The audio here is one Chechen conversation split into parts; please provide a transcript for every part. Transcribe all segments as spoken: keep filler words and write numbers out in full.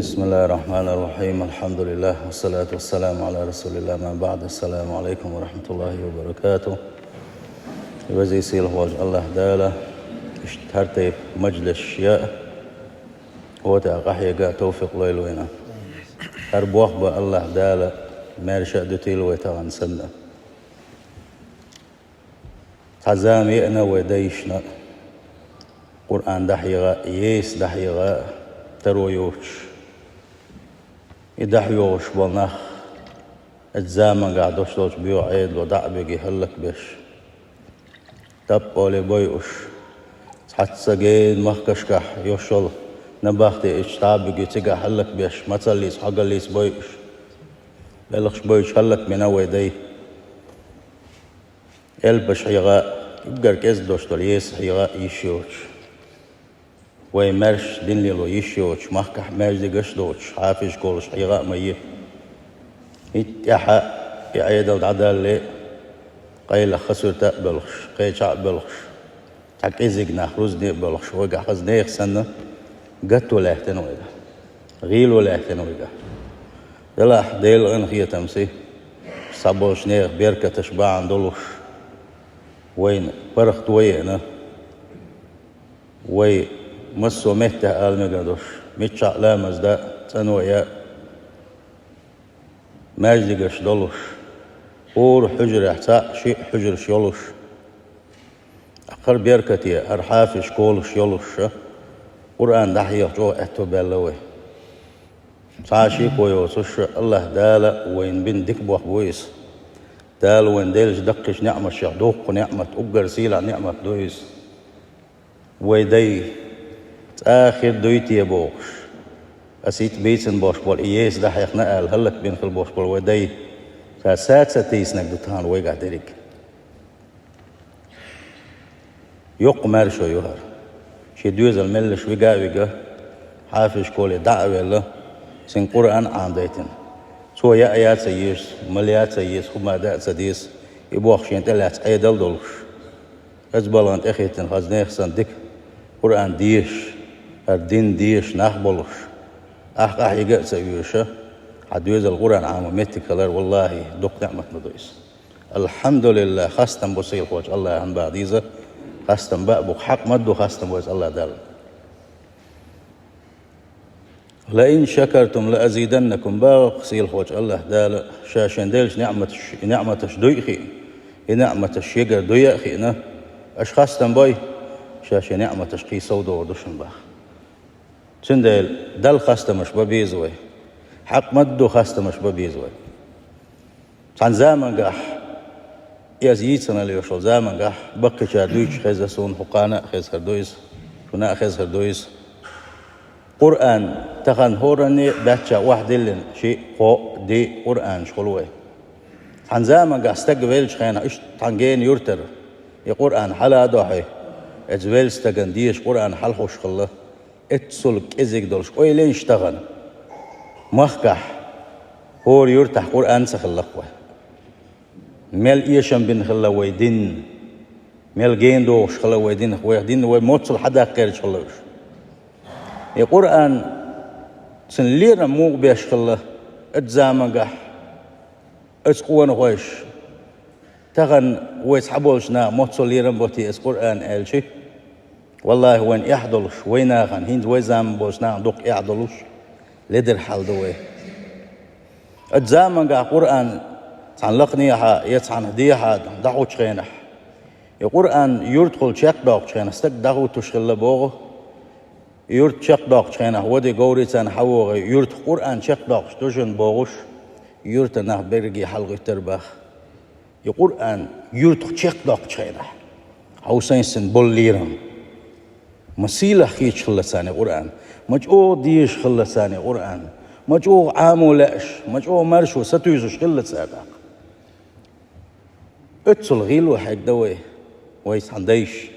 بسم الله الرحمن الرحيم. الحمد لله والصلاة والسلام على رسول الله. ما بعد. السلام عليكم ورحمة الله وبركاته. Веза-сийлахь волчу АллахӀ Дала иштта хӀара тайпа мажлисаш яа, ота къахьега товфикъ лойла вайна. ХӀара бохам бан АллахӀ Дала маьрша а дуьтийла вай тахана санна. Цхьа зама еана вай дайшна Къуръан дӀахьеха а, Еса дӀахьеха а таро йоцуш. И дӀахьоьхуш болу нах, оцу заманахь долуш долчу боьха Ӏедало дӀа а бигий хӀаллакбеш, тапкъоле бойуш, цхьацца гена махкашкахь йолуш йолу набахте иштта дӀа а бигий цигахь хӀаллакбеш, мацаллица, хьогаллица бойуш, белхаш бойтуш хӀаллакбина вай дай. Элпаш хьеха а, уггар кӀезиг долуш долу Еса хьеха а йиш йоцуш. Вай маьрша дин лело йиш йоцуш, махкахь маьждигаш а доцуш, хьафизаш, школаш хьеха а ма е. ХӀинца тӀаьхьа и Ӏедал дӀадалале а, къайлаха хасуьрта а боьлхуш, кхечахьа а боьлхуш, цхьа кӀезиг нах рузбане а боьлхуш, вайгахь хаза нехан санна, гатто лаьттина вайгахь, гӀело лаьттина вайгахь. Делахь, Делан къинхетамца, цхьаболчу нехан беркаташ бахьана долуш, вайна паргӀато а еана, вай массо а меттехь ала мегар долуш, миччахь а ламаз дан а, цӀано ян а, маьждигаш долуш, хӀора хьуьжарехь цхьаъ, шиъ хьуьжарш йолуш, хӀара беркате, хӀара хьафизаш, школаш йолуш а, Къуръан дӀахьеха чӀогӀа аьтто баьлла вай. Цхьа а шеко йоцуш, АллахӀ Дала вайна бина дика бохам бу иза. Дала вайна деллачу даккхийчу неӀматех доккха неӀмат, уггар сийлахь неӀмат ду иза. Вай дай, цкъа а хир дуй те бохуш, аса хӀинца бийцина болуш болу и Еса дӀахьехна аьлла хӀаллакбина хила болуш болу вай дай, ша са ца тийсинарг ду тахана вайгахь дерриг. Йоккха маьршо ю хӀара. Шен доьзал меллаша вига а вига, хьафизаш, школе дӀа а велла, цуьнга Къуръан а Ӏамадайтина. Цо яа а ца езаш, мала яа а ца езаш, хӀума дан а ца дезаш, и бохам шена тӀелаьцна Ӏедал а долуш. Оцу балхана тӀехӀиттина хаза нехан санна дика Къуръан дезаш, хӀара дин дезаш нах болуш, ахь къахьега а ца оьшуш, хьан доьзал Къуръан Ӏамо меттиг хилар, валлахӀи, дукха неӀмат ма ду иза. АлхьамдулиллахӀ, хастам бу сийлахьчу АллахӀана баха деза, хастам бан а бу, хьакъ ма ду хастам вайца АллахӀ Далла. «Ла ин шакартум ла азиданнакум», боху сийлахьчу АллахӀ Дала, ша шен деллачу неӀматаш, и неӀматаш дуй а хиъна, и неӀматаш шегара дуй а хиъна, аша хастам бой, ша шен неӀматаш кхин сов догӀур ду шуна боху. Цундела Далла хастамаш бан беза вай. Хьакъ ма ду хастамаш бан беза вай. Цхьана замангахь, иза йийцина лоьхуш йолу замангахь, баккхийчара дуьйцуш хезна суна, хӀокху кхана а хезна хир ду иза, шуна а хезна хир ду иза. Къуръан тахана хӀоранна а баьчча охьадиллина шиъ, кхоъ, диъ Къуръанаш хуьлу вай. Цхьана замангахь стаг веллачу хенахь, иштта цхьана гена юьртара и Къуръан хьала а дохьий, оцу веллачу стагана дезаш Къуръан хьалахуш хилла. Эццул кӀезиг долуш ойла йиш тахана. Махкахь, хӀора юьртахь Къуръан ца хилла-кх вай. Мел эшам бина хилла вай дин, мел гена догӀуш хилла вай дин, вайх дин вай моццул хьадаккха гӀерташ хилла уьш. И Къуръан, цуьнан лерам муха беш хилла оцу замангахь, оцу къонахойша, тахана вай цхьаболчу наха моццул лерам бо те оцу Къуръан аьлча, валлахӀи, вайна эхь долуш, вай нахана, хӀинца вай заман болчу нахана дукха эхь долуш, ледара хьал ду вай. Оцу замангахь Къуръан цхьана лакханехьа я цхьана дехьа дӀахьучу хенахь, и Къуръан юьртахула чекхдоккхучу хенахь стаг дӀахӀуттуш хилла боху, юьрта чекхдоккхучу хенахь, вади говрийцарна хьавогӀий, юьртах Къуръан чекхдоккхуш ду шуна бохуш, юьртара нах берриге хьалагӀоьттира боху. И Къуръан юьртах чекхдоккхучу хенахь, хьовсийша цуьнан болу лерам. Ма сийлахь хеташ хилла царна и Къуръан, ма чӀогӀа дезаш хилла царна и Къуръан, ма чӀогӀа Ӏамо лаьаш, ма чӀогӀа маршо сатуьйсуш хилла царна. Оццул гӀийла хьегна вай, вай цхьана дайша,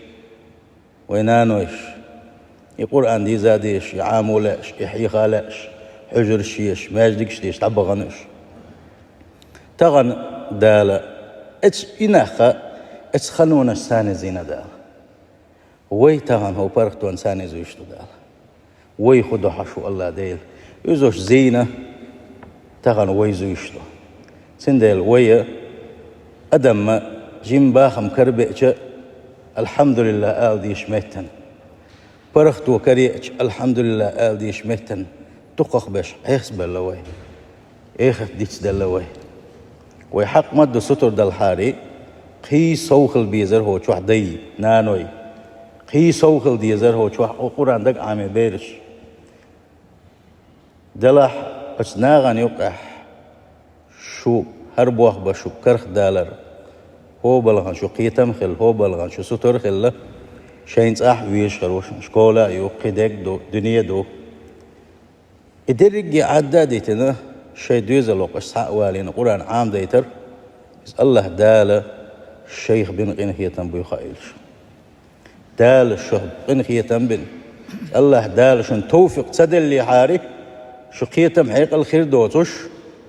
вай нанойша, и Къуръан деза а дезаш, и Ӏамо лаьаш, и хьеха а лаьаш, хьуьжарш еш, маьждигаш деш дӀабахана уьш. Тахана Дала эц-, и нах а, эцу ханонаш царна зийна Дала. Вай тахана хӀокху паргӀатонна царна зуьйш ду Дала. Вай хӀун до хьожуш ву, АллахӀ Дела? Уьзуш зийна тахан вай зуьйш ду. Цундела вай адамна жима бахам карабеача, «Алхьамдулиллахь» ала дезаш меттана, паргӀато караеача, «Алхьамдулиллахь» ала дезаш меттана дукхагӀбеш хьехабелла вай, эхарта дицделла вай. Вай хьакъ ма ду сутара далахьара, кхий сов хила безар хӀокху чохь дай, наной. Кхий сов хила дезар хӀокху чохь Къуръан дага Ӏамийна бераш. Делахь оцу нахана юкъахь шу хӀара бохбан шу кархдалар, хӀокху балхана шу кхетам хилла, хӀокху балхана шу сутара хилла, шайна цӀахь а везаш хир ву шуна, школа а ю, кхидерг а ду, дуьне а ду. И дерриге Ӏадда а дитина, шайн доьзалхо аша схьа а валийна Къуръан Ӏамадайтар, иза АллахӀ Дала шайх бина къинхетам буй хаийла шуна. Дала шух къинхетам бина. АллахӀ Дала шуна товфикъ ца деллехьара, шу кхетам хьекъал хир доцуш,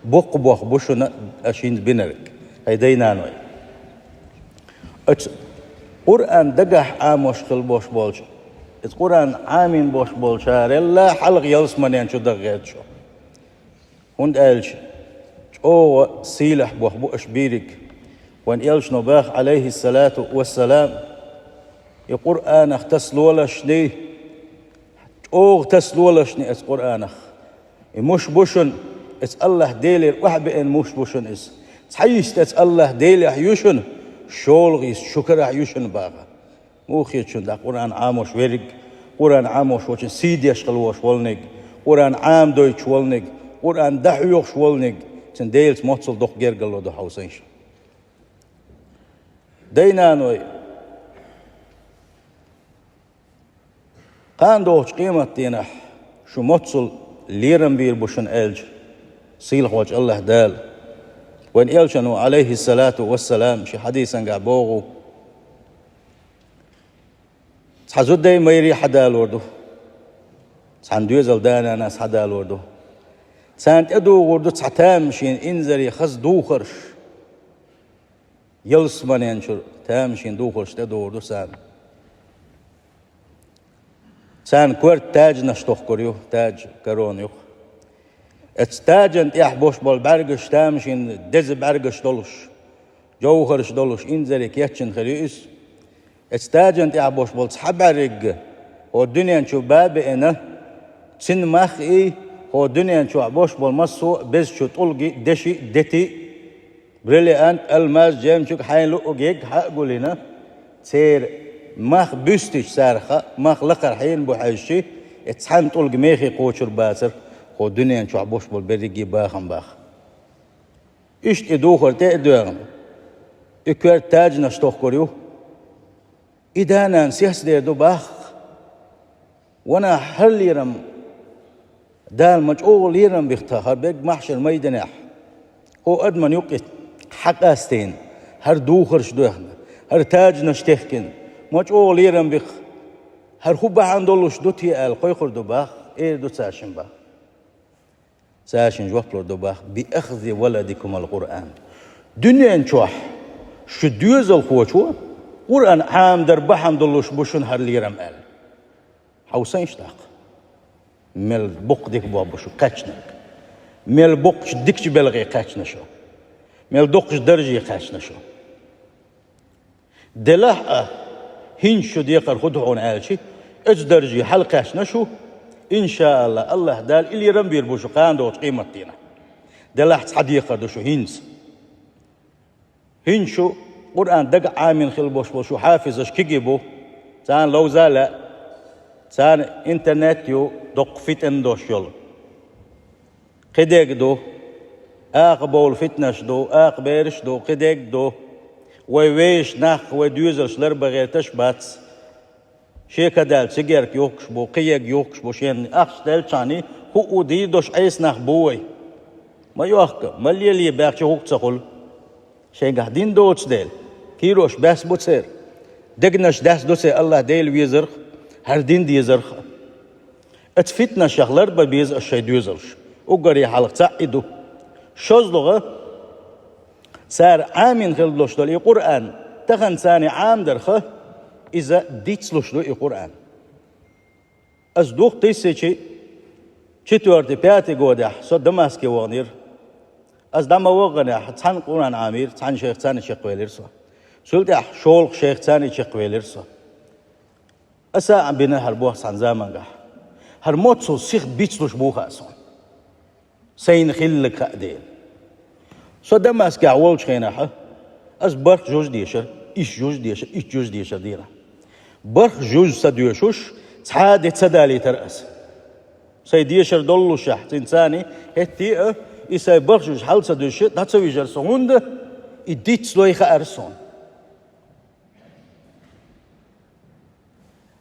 боккха бохам бу шуна аша хӀинца бинарг, хӀай дай-наной. Оцу Къуръан дагахь Ӏамош хила бош болчу, иза Къуръан Ӏамийна бош болчарел а хьалха ялсаманен чу даха гӀерта шу. ХӀунда аьлча чӀогӀа сийлахь бохам бу аша бийриг. Вайн элчано баха, Ӏалайхиссалату вассалам, и Къуръанах тасалолашний, чӀогӀа тасалолашний оцу Къуръанах. И муш бу шуна, оцу АллахӀ Делера охьабеана муш бу шуна иза. Цхьа йист оцу АллахӀ Делехь ю шуна, шолгӀа йист шу карахь ю шуна баха. Муха хета шуна дӀа Къуръан Ӏамош верриг, Къуръан Ӏамош волчун сий деш хила вош волниг, Къуръан Ӏамадойтуш волниг, Къуръан дӀахьоьхуш волниг, цуьнан Делаца моццул доккха гергарло ду, хьовсийша. Дай-наной, кхана догӀучу къематдийнахь шу моццул лерам бийр бу шуна аьлча, сийлахь волчу АллахӀ Дала, вайн элчано, Ӏалайхиссалату вассалам, шен хьадисангахь боху: цхьа зуда-дай-майра схьадалор ду, цхьана доьзал да-нанас схьадалор ду. Царна тӀедугӀур ду цхьа тамашийна инзаре хаза духарш. Ялсаманен чуьра тамашийна духарш тӀедугӀур ду царна. Царна коьрта таьжнаш тохкур ю, таьж, корона юха. Оцу таьжна тӀехь болуш болу бӀаьргаш тамашийна деза бӀаьргаш долуш, жовхӀарш долуш, инзаре кечйина хир ю иза. Оцу таьжна тӀехь болуш болу цхьа бӀаьрг хӀокху дуьнен чу бан а беана, цуьнан мах а, хӀокху дуьнен чохь болуш болу массо а безачу тӀулгий, деши, дети, бриллиант, алмаз, жемчуг, хьайна луъург ерг схьа а гулйина, церан мах буьстича царах, мах лакхара хьенан бу хьаьжча, и цхьана тӀулга мехе кхочур бацара хӀокху дуьнен чохь болуш болу берриге бахам баха. Иштта и духар тӀе а доьгӀна, и коьрта таьжнаш тохкур ю. И да-нана сецдер ду баха. Ванах, хӀара лерам, Дала ма чӀогӀа лерам бихта хӀара берриг маьхьшар майданехь. ХӀокху адаман юккъе схьакъастийна, хӀара духарш доьхна, хӀара таьжнаш техкина, ма чӀогӀа лерам бихта, хӀара хӀун бахьана долуш ду те аьлла кхойкхур ду баха, эр ду цаьршимма баха. Цаьршимма жоп лур ду баха: «Би ахзи валадикумал Къуръан». Дуьнен чохь шу доьзалхочо Къуръан Ӏамадар бахьана долуш бу шуна хӀара лерам аьлла. Хьовсийша тӀаккха. Мел боккха дика бохам бу шу кхаьчнарг. Мел боккхачу дикачу белхе кхаьчна шу. Мел доккхачу дарже кхаьчна шу. Делахь а, хӀинца шу декхар хӀун ду хьуна аьлча, оцу дарже хьалакхаьчна шу, иншааллахӀ, АллахӀ Дала и лерам бийр бу шу кхана догӀучу къематдийнахь. Делахь цхьа декхар ду шу хӀинца. ХӀинца шу Къуръан дага Ӏамийна хила болуш болу шу хьафизаш кегий бу, царна ловза а лаьа, царна интернет ю доккха фитна долуш йолу. Кхидерг ду, акха бовла фитнаш ду, акха бераш ду, кхидерг ду. Вай вешан нах, вай доьзалш ларбан гӀерташ а бац. Шен кадаьлла цигарка юхкуш бу, кхиерг юхкуш бу, шена ахча делчхьана, хӀуъу дийр долуш Ӏеса нах бу вай. Ма йохка, ма лелае баьхча хӀуъа ца хуьлу. Шайгахь дин доцу дела, кийрош баьс бу церан, дегнаш даьс ду церан, АллахӀ Дела везарх, хӀара дин дезарх. Оцу фитнашах ларбан беза аш шайн доьзалш. Уггаре хьалха цхьаъ и ду. ШозлагӀа, цара Ӏамийна хила долуш долу и Къуръан, тахана царна Ӏамадарх, иза дицлуш ду и Къуръан. Ас дукха тиссичи, Четвёртый, пятый годехь со Дамаске ваханера. Ас дӀа ма ваханехь, цхьана Къуръан Ӏамийра, цхьана шайх царна чекхвелира со. Цул тӀаьхьа шолгӀа шайх царна чекхвелира со. Аса а бина хӀара боху цхьана замангахь. ХӀара моццул сиха дицлуш бу хаьа суна. Сайна хилларг хаьа дела. Со Дамаскехь волчу хенахь, ас барх жуж дешара, исс жуж дешара, итт жуж дешара дийнахь. Барх жуж ца доьшуш, цхьа а де ца далийтара ас. Сайн дешар доллушехь, цуьнан царний хӀетте а, и сайн барх жуж хьал ца дуьсуш, дӀа ца вижара со, хӀунда и дицлой хаьара суна.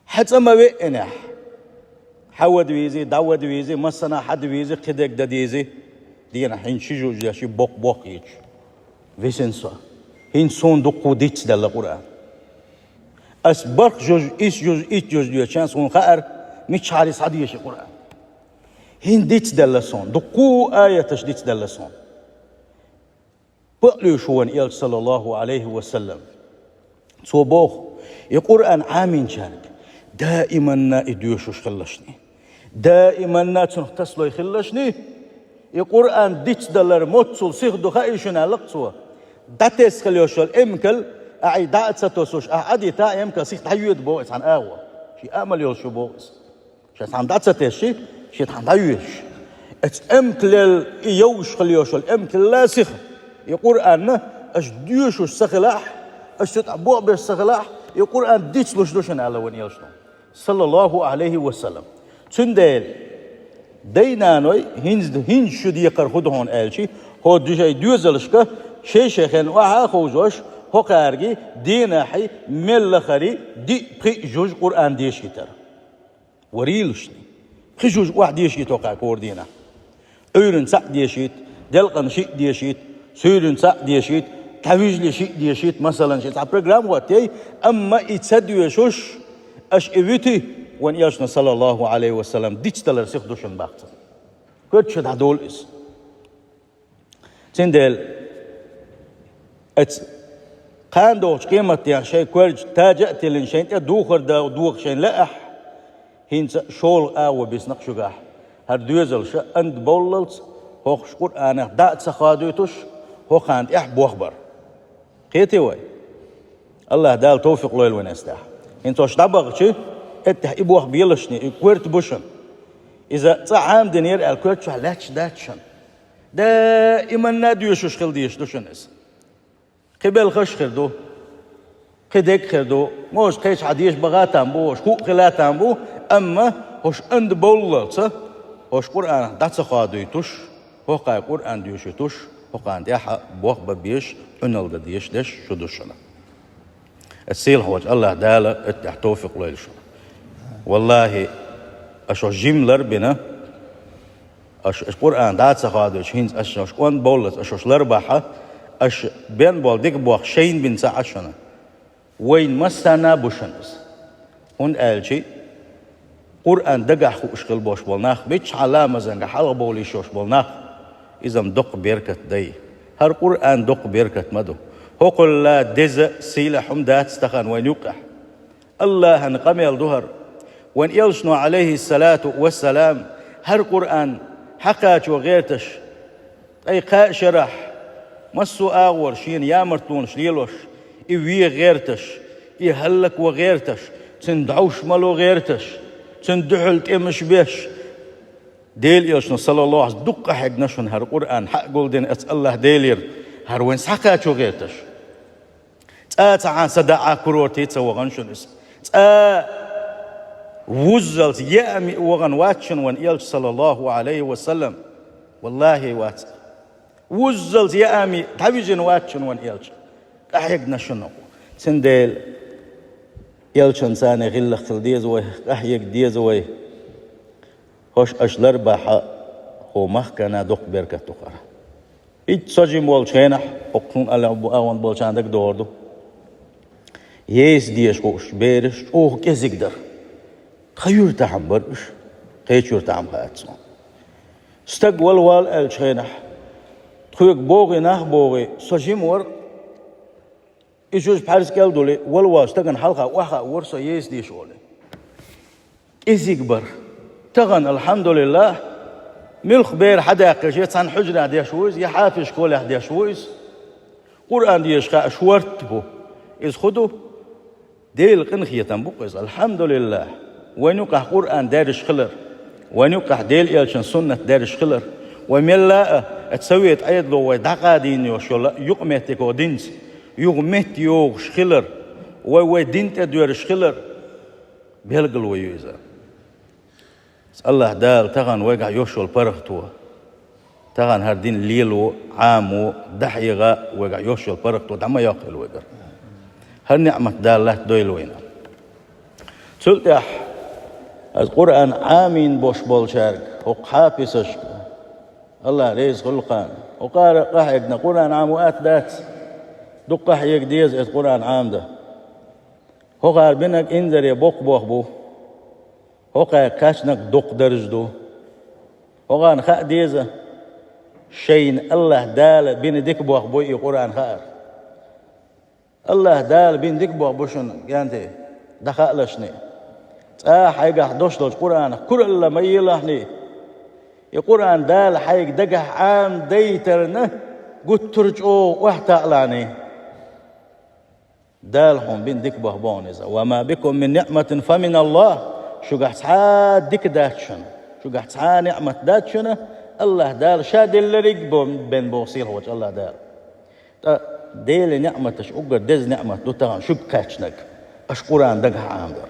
Хьан цӀа ма веънехь, хьан вада везий, дӀавада везий, массанхьа хьада везий, кхидерг дан дезий, дийнахь хӀинца ши жуж деш, ши боккха бохийча, висина со. ХӀинца суна дуккха дицделла Къуръан. Ас барх жуж, исс жуж, итт жуж доьшуча суна хаьара, миччахьара схьадеши Къуръан. ХӀинца дицделла суна, дуккха аяташ дицделла суна. Бакълуьйш ву вайн Элча, саллаллаху Ӏалайхи ва саллам. Цо боху, и Къуръан Ӏаминчаьрга даиманна и доьшуш хилалашний, даиманна цунах тасалой хилалашний, и Къуръан дицдалар моццул сиха ду хаьий шуна, аьлла-кх цо. ДӀатесна хила йолуш йолу эмкал ахь и дӀа а ца тосуш, ахь Ӏадита а эмкал сиха дӀайоьду боху иза цхьана агӀор. Шен амал йолуш ю боху иза. Шен цхьаьна дӀа ца тесчи, шен цхьаьна дӀайоьшуш. Оцу эмкалел и йовзуш хила йолуш йолу эмкалла сиха. И Къуръанна аша доьшуш ца хилахь, аша цу тӀехь бохбеш ца хилахь, и Къуръан дицлуш ду шуна аьлла вайн Элчано, саллаллаху Ӏалайхи ва саллам. Цундела, дай-наной, хӀинца, хӀинца шу декхар хӀун ду хьуна аьлчи, хӀокху шайн доьзалшка шай-шай хенахь охьа а ховшош, хӀокхаьрга дийнахь мел лахара диъ-пхиъ жуж Къуръан дешийтар. Варийлашна. Пхи жуж охьа дешийта хӀокхаьрга хӀора дийнахь. Ӏуьйранна цхьаъ дешийта, делкъана шиъ дешийта, суьйранна цхьаъ дешийта, тхьавижале шиъ дешийта, масалан, шен цхьа программа хӀоттайой, амма и ца доьшуш, аша и вити, вайн Элчано, саллаллаху Ӏалайхи ва саллам, дицдалар сиха ду шуна боху цо. Коьртачу дӀадолу иза. Цундела оцу кхана догӀучу къематдийнахь шайн коьртачу тажа а тиллина, шайна тӀе духар дан духу шайна лаахь, хӀинца а шолгӀа агӀо бисина-кх шуьгахь, хӀара доьзалша андабовллалц хӀокхуш Къуръанах дӀа а ца хадуьйтуш, хӀокхунна тӀехь бохбар. Кхетий вай? АллахӀ Дала товфикъ лойла вайна эцу тӀехь. ХӀинца хӀорш дӀабахчи, эттехь и бохбелашний, и коьрта бу шуна. Иза цкъа Ӏамадинера аьлла коьрта чохь лаьтташ дац шуна. Даиманна доьшуш хила дезаш ду шуна иза. Кхин белхаш а хир ду, кхин дерг а хир ду, может, кхечахьа деша баха а там бу, хӀорш хӀуъа хила а там бу, амма хӀорш андабовллалц, хӀорш Къуръанах дӀа ца хадуьйтуш, хӀокхунна Къуръан доьшуьйтуш, хӀокхунна тӀехь бохбан безаш, Ӏуналла дан дезаш дерш шу ду шуна. Оцу сийлахьчу АллахӀ Дала оцу тӀехь товфикъ лойла шуна. ВаллахӀи, аша хӀорш жима лар а бина, аша, аша Къуръан дӀа а ца хадуьйтуш, хӀинца аша хӀорш андабовллалц, аша хӀорш лар бахь, аша бен болу дика бохам шайна бина ца Ӏа шуна. Вайна массарна а бу шуна иза. ХӀунда аьлча Къуръан дагахь хууш хила болуш болу нах, миччахьа ламазанга хьалха бовла йиш йолуш болу нах, иза-м доккха беркат дай. ХӀара Къуръан доккха беркат ма ду. ХӀокхуьлла деза, сийлахь хӀума дац тахана вайна юккъехь. АллахӀан къамел ду хӀара. Вайн Элчано, Ӏалайхиссалату вассалам, хӀара Къуръан хьакхачо гӀерташ, ткъе кхаа шарахь, массо а агӀор шена ямартлонаш лелош, и вен гӀерташ, и хӀаллакван гӀерташ, цуьнан дӀовш мало гӀерташ, цуьнан дуьхьал тӀемаш беш, Делан Элчано, саллаллаху Ӏалайхи ва саллам, дукха къахьегна шуна хӀара Къуръан хьа а гулдина оцу АллахӀ Делера, хӀара вайна схьакхачо гӀерташ. Цкъа а цхьа хьан садаӀа курорте ца вахана шуна иза. Цкъа а вуззалц яа миъ вахана вац шуна вайн Элча, саллаллаху Ӏалайхи ва саллам. ВаллахӀи, вац. Вуззалц яа миъ дӀавижина вац шуна вайн Элча. Къахьегна шуна. Цундела Элчанца гӀиллакх хила деза вай, къахьега деза вай. ХӀорш аша лар бахь, хӀокху махкана доккха беркат ду хӀара. Итт со жима волчу хенахь, хӀокхунна аьлла бу агӀон болчарна дагадогӀур ду. Еза деша хууш бераш чӀогӀа кӀезиг дара. Тхан юьртахь-м бара уьш, кхечу юьртахь-м хаьа суна. Стаг вала вала аьллачу хенахь, тхоьга богӀий нах богӀий, со жима вара, и жуж пхьарс кӀел а дуьллий, вала волчу стагана хьалха охьахаа вара со еза деша олий. КӀезиг бара. Тахана, алхьамдулиллахӀ, Муьлха бер хьадаьккхича, я цхьана хьуьжарехь деш ву иза, я хьафизийн школехь деш ву иза. Къуръан дезаш хаа шортта бу. Иза хӀун ду? Делан къинхетам бу-кх иза, алхьамдулиллахь. Вайна юкъахь Къуръан даьржаш хилар, вайна юкъахь Делан элчан суннат даьржаш хилар, вай мелла а, а совет Ӏедало вай дӀакъадийна йолуш йолу юкъаметтиго динца юха меттайогӀуш хилар, вай вай дин тӀе доьрзуш хилар, билгало ю иза. АллахӀ Дала тахана вайгахь йолуш йолу паргӀато, тахана хӀара дин лело, Ӏамо, дӀахьеха вайгахь йолуш йолу паргӀато дӀа ма йоккхийла вайгара. ХӀара неӀмат Дала латтадойла вайна. Цул тӀаьхьа аса Къуръан Ӏамийна болуш болчаьрга, хӀокху хьафизашка, АллахӀ реза хуьлда кхарна, хӀокхара къахьегна Къуръан Ӏамо атта дац, дукха къахьега деза иза Къуръан Ӏамадан. ХӀокхара бинарг инзаре боккха бохам бу. ХӀокхаьрга кхаьчнарг доккха дарж ду. ХӀокхарна хаа деза, шайна АллахӀ Дала бина дика бохам буй и Къуръан хаар. АллахӀ Дала бина дика бохам бу шуна, гӀенте, дӀахаалашний. Цкъа хьайгахь долуш долчу Къуръанах куралла ма елахьний. И Къуръан Дала хьайга дагахь Ӏамадайтарна гуттар а чӀогӀа охьатаӀалахьний. Дала хьуна бина дика бохам бу хьуна иза. «Ва ма бикум мин ниӀматин фа мин АллахӀ». Шуьгахь цхьа а дика дац шуна, шуьгахь цхьа а неӀмат дац шуна, АллахӀ Дала Ша делларг бен боху сийлахьчу АллахӀ Дала. Ткъа Делан неӀматаш уггар деза неӀмат ду тахана шуьга кхаьчнарг, аша Къуръан дагахь Ӏамадар.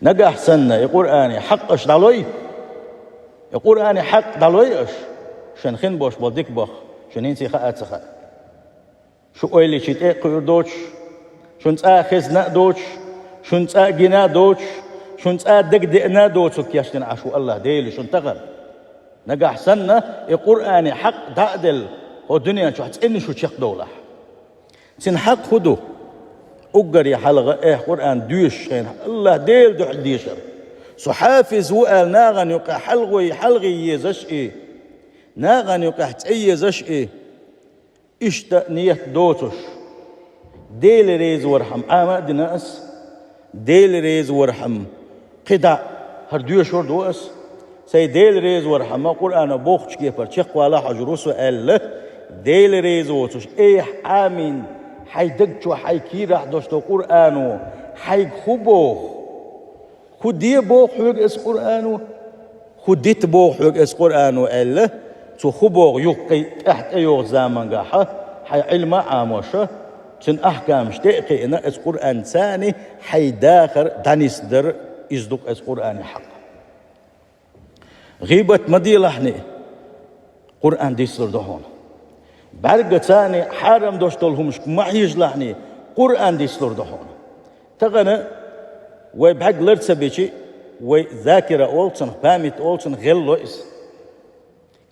Нагахь санна и Къуръанан хьакъ аша дӀалой, и Къуръанан хьакъ дӀалой аша, шуна хин болуш болу дика бохам шуна хӀинца а хаа а ца хаьа. Шу ойла йича тӀе а кхуьур доцуш, шуна цкъа а хезна а доцуш, шуна цкъа а гина а доцуш, шуна цкъа а дагадеана а доцург кечдина Ӏаш ву АллахӀ Дела шуна тахана. Нагахь санна и Къуръанан хьакъ дӀа а делла, хӀокху дуьнен чохь цӀена шу чекхдовлахь. Цуьнан хьакъ хӀун ду? Уггаре хьалха, эхь, Къуръан доьшучу хенахь АллахӀ Делан дуьхьа дешар. Со хьафиз ву аьлла, нахана юкъахь хьалхой, хьалхе езаш и, нахана юкъахь цӀе езаш и. Иштта а ниет доцуш, Дела реза вархьама Ӏама а дина ас, Дела реза вархьама кхидӀа хӀара доьшур ду ас, сайн Дела реза вархьама Къуръано бохучу кепара чекхвала хьожур ву со аьлла, Дела реза воцуш, эхь, Ӏамийна, хьайн даг чохь, хьайн кийрахь долуш долу Къуръано хьайга хӀун боху? ХӀун де боху хьоьга аса Къуръано? ХӀун дита боху хьоьга аса Къуръано аьлла, цо хӀун боху юххе тӀаьхьа тӀейогӀучу замангахь, хьайн Ӏилма а Ӏамош, цуьнан ахькамаш тӀе а кхиъна, аса Къуръанца хьайн дахар дӀанисдар, иза ду-кх аса Къуръанан хьакъ. ГӀийбат ма делахьний, Къуръан дицлур ду хьуна. БӀаьргаца хьарам долуш долу хӀумнашка ма хьежалахьний, Къуръан дицлур ду хьуна. Тахана вай бӀаьрг лар ца бичи, вай закира олу цунах, память олу цунах, гӀелло иза.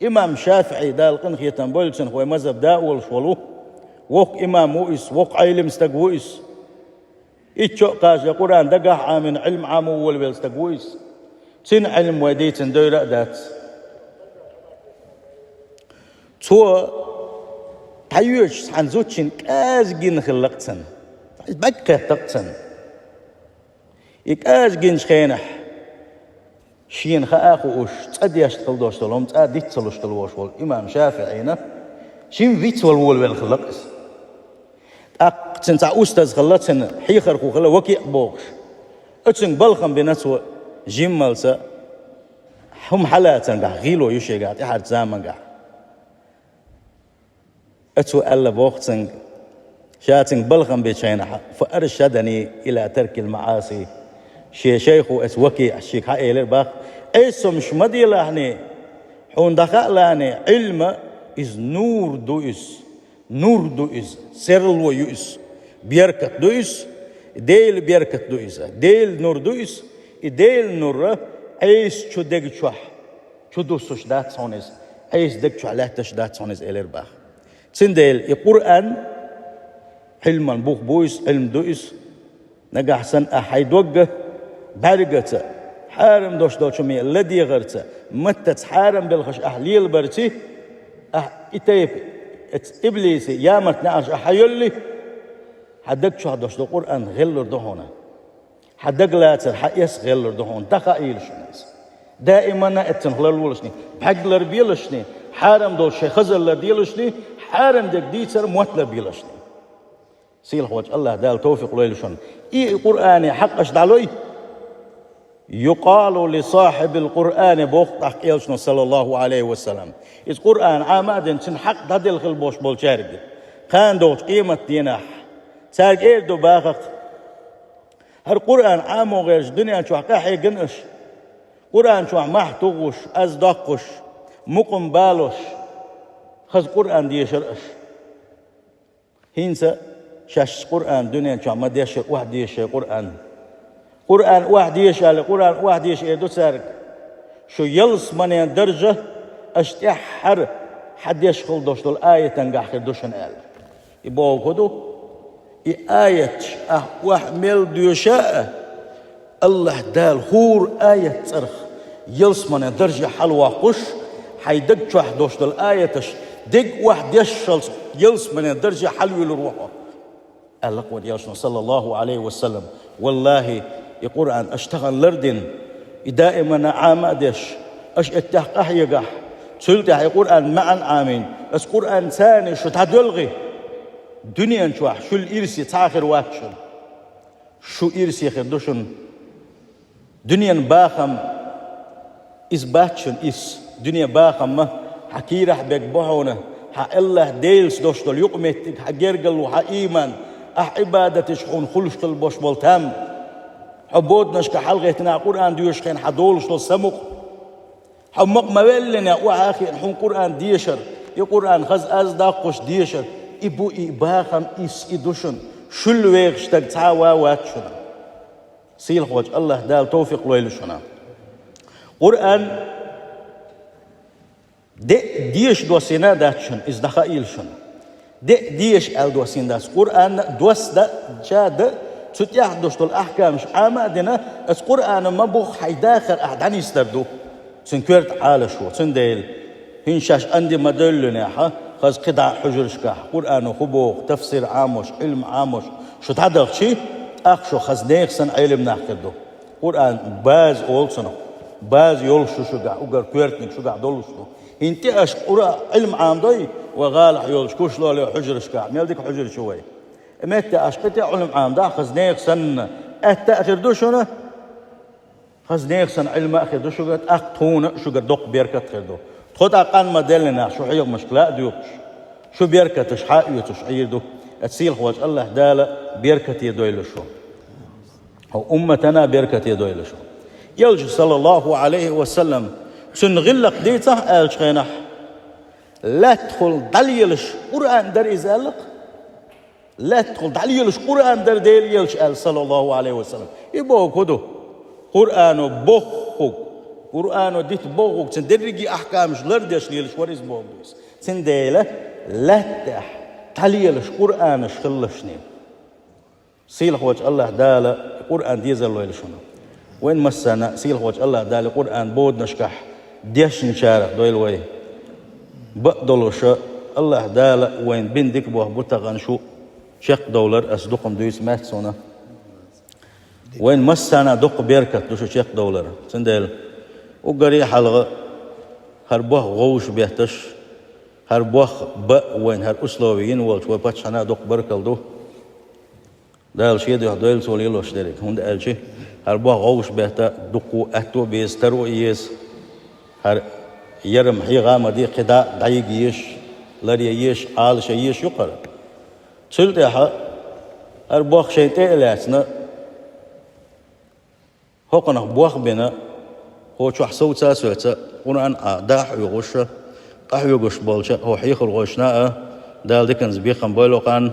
Имам ШафиӀи, Дала къинхетам бойла цунах, вай мазхӀаб да а волуш волу, воккха имам ву иза, воккха Ӏелим стаг ву иза. Итт шо а кхача Къуръан дагахь а Ӏамийна, Ӏилма Ӏамо волавелла стаг ву иза. Цуьнан Ӏилма вай дийцина девр а дац. Цо дӀайоьдучу цхьана зудчунна кӀажа гина хилла-кх цунна, бӀаьрг кхетта-кх цунна. И кӀажа гинчу хенахь, шена хаа а хууш, цӀа дешна хила долуш долу хӀума цӀа диц ца луш хила волуш волу имам ШафиӀина, жимма вицвала волавелла хилла-кх иза. ТӀаккха цуьнан цхьа устаз хилла, цуьнан хьехархо хилла, Вакиъ бохуш. Оцуьнга балхам бина цо, жиммалца хӀума хьалацаргахь гӀийло ю шегахь тӀаьхьарчу замангахь. Оцо аьлла боху цуьнга, ша цуьнга балхам бечу хенахь: «Фа аршадани иля таркил маӀаси». Шен шайхо оцу Вакиъас шега хьаэлира боху: «Ӏеса хӀумнаш ма делахьний, хьуна дӀахаалахьний, Ӏилма иза нур ду иза, нур ду иза, серло ю иза, беркат ду иза, Делан беркат ду иза, Делан нур ду иза, и Делан нур Ӏеса чу дерг чохь чу дуссуш дац хьуна иза, Ӏеса дерг чохь лаьтташ дац хьуна иза», — элира боху. Цундела и Къуръан Ӏилман бух бу иза, Ӏилма ду иза. Нагахь санна ахь хьайн догга бӀаьргаца, хьарам долуш долчу хӀуме ладегӀарца, маттаца хьарам белхаш ахь лелабарций, ахь и тайпа эца иблиси ямарт неӀарш ахь хьайоьллий, хьан даг чохь долуш долу Къуръан гӀеллур ду хьуна. Хьан дагалацар, хьан эс гӀеллур ду хьуна, дӀахаийла шуна иза. Даимана эццанах ларлолашни, бӀаьрг ларбелашни, хьарам долча шайн хазалла делашни, хьарам дерг дийцар мотт ларбелашни. Сийлахьволча АллахӀ Дала товфикъ лойла шуна. И Къуръане хьакъаш дӀалой. «يقال لصاحب القرآن», боху тӀаккха элчано, саллаллаху Ӏалайхи ва саллам. Иза Къуръан Ӏама а дина, цуьнан хьакъ дӀаделла хила болуш болчаьрга, кхана догӀучу къематан дийнахь, цаьрга эр ду бахарх: «ХӀара Къуръан Ӏамо гӀерташ дуьнен чохь къахьегна аша. Къуръан чохь мохь тухуш, аз доккхуш, мукъам балош, хаза Къуръан дешара аша». ХӀинца шаьш Къуръан дуьнен чохь ма дешшара охьадеша Къуръан. Къуръан охьадеша аьлла, Къуръан охьадеша эр ду цаьрга: «Шу ялсаманен даржа аша тӀаьххьара хьан деш хила долуш долу аятангахь хир ду шуна», – аьлла. И бохург хӀун ду? И аяташ ахь охьа мел доьша а, АллахӀ Дала хӀора аят цӀарах ялсаманен дарже хьалавоккхуш, хьайн даг чохь долуш долу аяташ дерг охьадешшалц ялсаманен дарже хьалавуьйлур ву хьо, аьлла кхунна элчано, саллаллаху Ӏалайхи ва саллам. Валлахи, и Къуръан аша тахана лардина, и даимана Ӏама а деш, аша эттех къахьегахь, цул тӀаьхьа и Къуръан маьӀна Ӏамийна, аса Къуръан царна шу дӀадоьлхий, дуьнен чохь шул ирсе цхьа а хир вац шуна. Шу ирсе хир ду шуна. Дуьненан бахам иза бац шуна ирс. Дуьненан бахам ма хьан кийрахь берг бу хьуна, хьан АллахӀ Делаца долуш долу юкъаметтиг, хьан гергарло, хьан ийман, ахь Ӏибадаташ хьуна хуьлуш хила болуш болу там. Хьо боданашка хьалагӀеттина Къуръан доьшуш хенахь хьан долуш долу самукъа. Хьо мукъа ма веллина, охьа а хиъна хьуна Къуръан дешар, и Къуръан хаза аз доккхуш дешар, и бу и бахам, ирс и ду шуна. Шул вехаш стаг цхьа а ван вац шуна. Сийлахьволчу АллахӀ Дала товфикъ лойла шуна. Къуръан де а деша доссийна а дац шуна, иза дӀахаийла шуна. Де а деша аьлла доссийна дац. Къуръан а досса дан а, ча дан а, цу тӀехь долуш долу ахькамаш Ӏама а дина, аса Къуръано ма бохху хьайн дахар ахь дӀанисдар ду. Цуьнан коьрта Ӏалашо, цундела хӀинца шаьш анди ма-девллинехь, хаза кхидӀа а хьуьжаршкахь, Къуръано хӀун боху, тафсир Ӏамош, Ӏилма Ӏамош шу дӀадахчий, тӀаккха шу хаза нехан санна Ӏелам нах хир ду. Къуръан база олу цунах, база йолуш шу шуьгахь, уггар коьртаниг шуьгахь долуш ду. ХӀинца тӀе аша Къуръан Ӏилма Ӏамадой, вай гӀалахь йолчу Кушлоле хьуьжаршкахь, мел дика хьуьжарш ю вай. И метте аша кхин тӀе Ӏилма Ӏамадахь, хаза нехан санна, аьтта а хир ду шуна, хаза нехан санна Ӏилма а хир ду шуьга, тӀаккха тхуна а шуьгара доккха беркат а хир ду. Тхо тӀаккха къан ма-деллинехь, шу хьехамашка ла а доькхуш, шу беркаташ хьа а оьцуш Ӏийр ду. Аса сийлахьволчу АллахӀ Дала беркате дойла шу. Хьо умматана беркате дойла шу. Элча, саллаллаху Ӏалайхи ва саллам, цуьнан гӀиллакх дийцахь аьллачу хенахь, лаьттахула дӀалелаш Къуръан дара иза аьлла-кх. Лаьттахула дӀалелаш Къуръан дара Делан элча аьлла, саллаллаху Ӏалайхи ва саллам. И бохург хӀун ду? Къуръано боххург, Къуръано дита бохург, цуьнан дерриге ахькамаш лардеш лелаш вара иза бохург ду иза. Цундела лаьттахь дӀалелаш Къуръанаш хилалаш шуна. Сийлахьволчу АллахӀ Дала Къуръан дезар лойла шуна. Вайн массарна а сийлахьволчу АллахӀ Дала Къуръан боданашкахь дешначарах дойла вай. Бакъдолуша, АллахӀ Дала вайна бина дика бохург бу тахана шу чекхдовлар, аса дукха-м дуьйцуш ма дац суна. Вайна массарна а дукха беркат ду шу чекхдовлар. Цундела уггаре а хьалха хӀара бохам вовшахбетташ, хӀара бохам бан вайна хӀара условие йина волчу вайн паччахьна а дукха баркалла ду. Дала шен дуьхьа дойла цо лелош дерг. ХӀунда аьлча хӀара бохам вовшахбетта дуккха а аьтто а беза, таро а еза. ХӀара ярам хьегӀа а ма де, кхидӀа а дӀайига езаш, ларъян езаш, Ӏалашъян езаш ю-кх хӀара. Цул тӀаьхьа хӀара бохам шайна тӀе а лаьцна, хӀокхунах бохам бина, хӀокху чохь совца а соьца, Къуръан а дӀахьоьгуш, къахьоьгуш болчу хӀокху хьехархошна а Дала диканца бекхам бойла кхарна,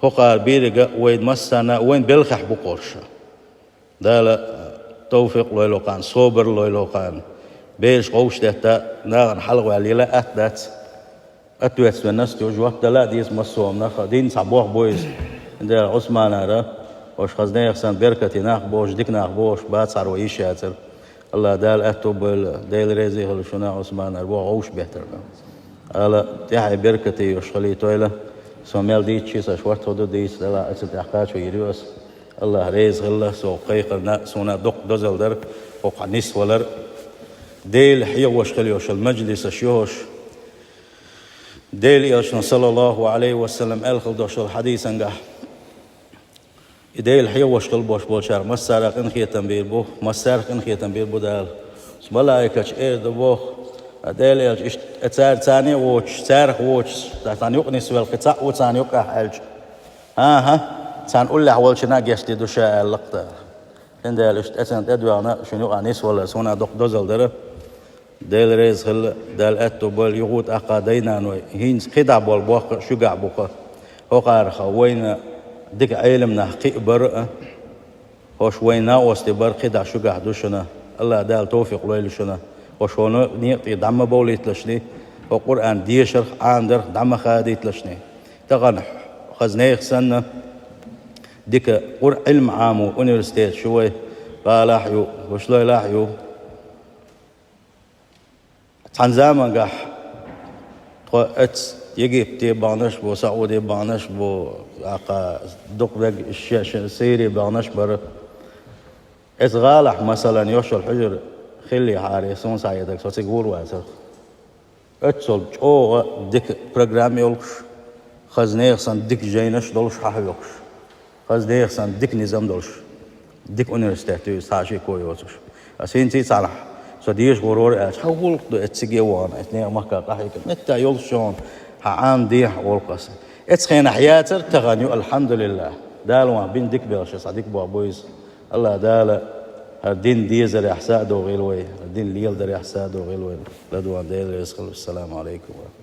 хӀокхара берриг а вайна массарна а вайн белхехь бу кхарш. Дала товфикъ лойла кхарна, собар лойла кхарна. Бераш вовшахдетта, нахана хьалхаваьлла лела атта дац. Ответственность ю, жоп дала а деза массо а хӀуманах, динца цхьа бохам бу иза. Дела Ӏусманара, уьш хаза нехан санна беркате нах бу уьш, дика нах бу уьш, бацахьара вай йиш яцара. АллахӀ Дала аьтто а бойла, Дела реза а хила шуна, Ӏусманара бохам вовшахбеттарна. Ала тӀаьхье беркате йолуш хилийтойла, со мел дийцича, сан шортта хӀун ду дийца, Дала а цу тӀехь кхачо йийр ю аса. АллахӀ реза хилла, со кхайкхарна, суна дукха дозалла дара. ХӀокху нисвалар Дела хьехош хила йолуш йолу мажлисаш ю хӀорш. Делан Элчано, саллаллаху Ӏалайхи ва саллам, аьлла хила долуш долу хьадисангахь: и Дела хьехош хила болуш болчарах массара а къинхетам бийр бу, массаьрга къинхетам бийр бу Дала. Малайкаша эр ду боху, Делан Элча, иштта цара, царна а воцуш, царах воцуш, царна юкъа нисвелла кхин цхьаъ ву царна юкъахь аьлча: «ХӀан-хӀа, царна уллехь волчунна а гечдийр ду ша», аьлла-кх Дала. Хиндела иштта тӀе царна тӀедоьгӀна, шуна юкъахь нисвалар суна доккха дозалла дара. Дела реза хила, Дала аьтто бойла, юха а тӀаккха дай-наной, хӀинца кхидӀа болу бохам а шуьгахь бу-кх. ХӀокхарах вайна дика Ӏелам нах кхиа бара а, хӀорш вайн накъостий бара кхидӀа шуьгахь ду шуна. АллахӀ Дала товфикъ лойла шуна. ХӀорш хӀокху некъа тӀера дӀа ма бовлийталаш, хӀокху Къуръан дешарх, Ӏамдарх дӀа ма хадийталаш. Тахана хаза нехан санна, дика Къур-, Ӏилма Ӏамо университеташ ю вай гӀалахь а ю, Рошалайлахь а ю. Цхьана заманчохь тхо эцца Египте баханарш а бу, Саудехь баханарш а бу, тӀаккха дукха берг шен-шен Сирехь баханарш а бара. Эцца гӀалахь, масалан, йолуш йолу хьуьжар хиллехьара, суна схьахетарг, со цига гӀур вацара. Оццул чӀогӀа дика программа йолуш, хаза нехан санна дика жайнаш а долуш хьахьоькхуш, хаза нехан санна дика низам а долуш, дика университет ю иза, цхьа а шеко йоцуш. Аса хӀинца а цхьанхьа со деша гӀур вара аьлча, хьан гӀуллакх ду эцца цига а вахана, эцца нехан махка къахьийга? Меттехь йолуш ю хьуна, хьан Ӏамадехьа гӀуллакх аса. Эцца хенахь яцара, тахана ю, алхьамдулиллахӀ. Дала вайна бина дика белхаш, цхьа дика бохам бу иза. АллахӀ Дала хӀара дин дезарехь са а дохийла вай, хӀара дин леладарехь са а дохийла вай. ЛадогӀарна Дела реза хуьлда. Ассаламу Ӏалайкум ва рахьматуллахӀ.